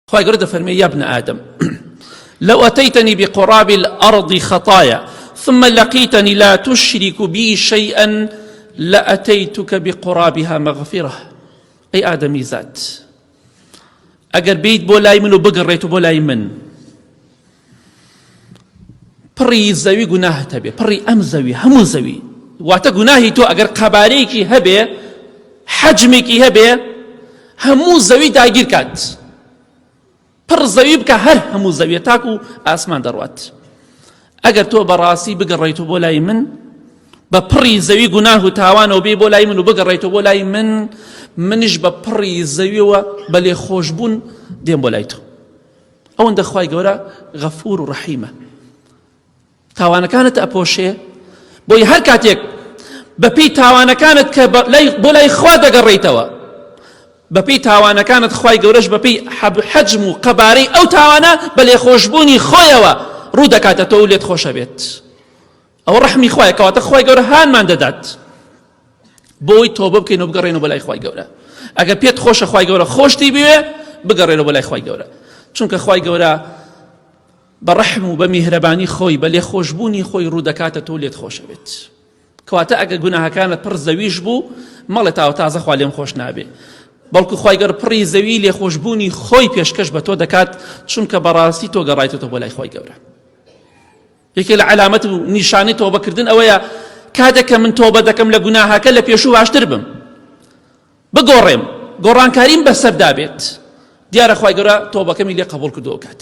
خوای گەورە دەفەرمێ یا ابن آدم لو أتيتني بقراب الأرض خطايا ثم لقيتني لا تشرك بي شيئا لأتيتك بقرابها مغفرة ئەی ئادەمی زات ئەگەر بیت بۆ لای من و بگەڕێت و بۆ لای من پڕی زەوی گوناهت هەبێ پڕی ئەم زەوی هەموو زەوی واتە گوناهی تۆ ئەگەر قەبارەیەکی هەبێ حەجمێکی هەبێ هەموو زەوی داگیر کات پڕ زەوی بکە هەر هەموو زەویە تاکو ئاسمان دەڕوات ئەگەر تۆ بەڕاستی بگەڕیتەوە بۆ لای من بە پڕی زەوی گوناه و تاوانەوە بێ بۆ لای من و بگەڕێتەوە بۆ لای من منیش بە پڕی زەویەوە بە لێخۆشبوون دێم بۆ لای تۆ ئەوەندە خوای گەورە غەفور و ڕەحیمە تاوانەکانت ئەپۆشێ بۆی هەر کاتێک بەپێی تاوانەکانت کە بۆ لای خوا دەگەڕێیتەوە بەپێی تاوانەکانت خوای گەورەش بەپێی حەجم و قەبارەی ئەو تاوانە بە لێخۆشبوونی خۆیەوە ڕوو دەکاتە تۆ و لێت خۆشە بێت ئەوە ڕەحمی خوایە کەواتە خوای گەورە هانمان دەدات بۆی تۆبە بکەین و بگەڕێنەوە بۆ لای خوای گەورە ئەگەر پێت خۆشە خوای گەورە خۆشتی بوێ بگەڕێنەوە بۆ لای خوای گەورە چونکە خوای گەورە بە ڕەحم و بە میهرەبانی خۆی بە لێخۆشبوونی خۆی ڕوو دەکاتە تۆ لێت خۆشەوێت کەواتە ئەگەر گوناهەکانت پڕ زەویش بوو مەڵێ تاوە تازە خوا لێم خۆش نابێ بەڵکو خوای گەورە پڕی زەوی لێخۆشبوونی خۆی پێشکەش بە تۆ دەکات چونکە بەڕاستی تۆ گەڕایتەوە بۆ لای خوای گەورە یەکێ لە عەلامەت و نیشانەی تۆبەکردن ئەوەیە کاتێک کە من تۆبە دەکەم لە گوناهەکە لە پێشوو باشتر بم بگۆڕێم گۆڕانکاریم بەسەردا بێت دیارە خوای گەورە تۆبەکەمی لێ قبوڵ کردو کات.